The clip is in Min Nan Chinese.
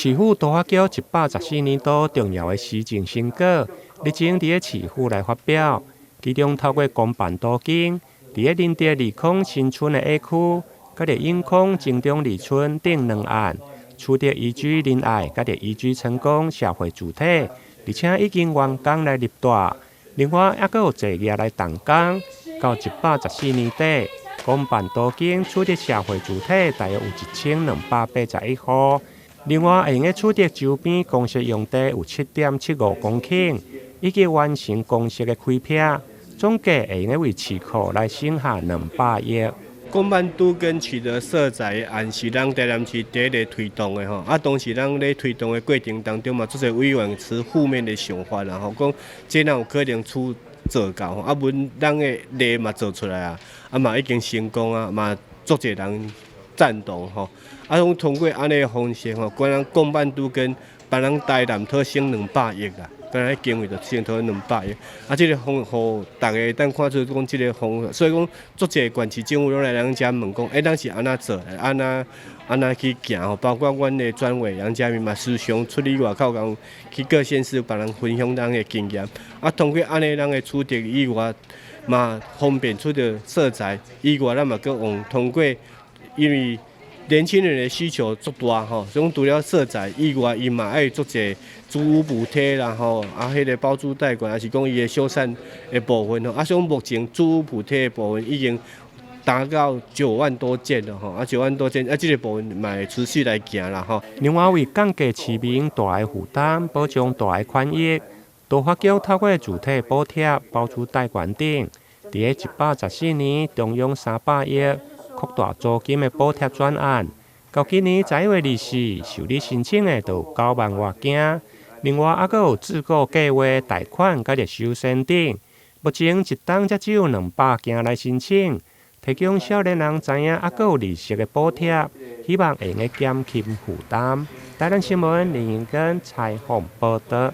市府都發局114年度重要的施政成果，日前佇咧市府來發表，其中透過公辦都更，佇咧仁德利康新村的 A 區，佮著永康金中里村等兩案，取得移居仁愛，佮著移居成功社會主體，而且已經完工來入住。另外，猶閣有坐業來動工，到114年底，公辦都更取得社會主體大約有1281戶。另外，會用得取得周邊公設用地有7.75公頃，以及完成公設的開闢，總計會用得為市庫來省下200億。公辦都更取得社宅案是咱台南市第一个推動的吼，啊，當時咱咧推動的過程當中嘛，足濟委員持負面的想法啦吼，講這哪有可能出做到吼，啊，阮咱的例嘛做出來啊，啊嘛已經成功啊，嘛足濟人贊同吼，啊，講通過按呢方式吼，敢若公辦都更幫咱台南討省200億啦。敢若經費就省討兩百億，啊，這個方予逐家會當看出講這個方，所以講足濟縣市政府攏來咱遮問講，欸，咱是按怎做，按怎按怎去行吼？包括阮的專委楊家明嘛，時常出去外口共去各縣市幫人分享咱的經驗。啊，通過按呢，咱的取得以外，嘛方便取得社宅以外，咱嘛閣往通過，因為年輕人的需求足大吼，所以除了社宅以外，伊嘛愛足濟租屋補貼啦吼，啊，彼個包租代管，抑是講伊的修繕的部分吼，啊，像目前租屋補貼的部分已經達到9萬多件了吼，啊，九萬多件，啊，這個部分嘛會持續來行啦吼。另外，為降低市民大的負擔，保障大的權益，都發局透過主體補貼、包租代管等，佇咧114年中央300億擴大租金的補貼專案，到今年11月24受理申請的就有9萬外件。另外，猶閣有自購計劃貸款佮著修繕等，目前一冬才只有200件來申請，提供少年人知影，猶閣有利息的補貼，希望會用得減輕負擔。台南新聞林英根採訪報導。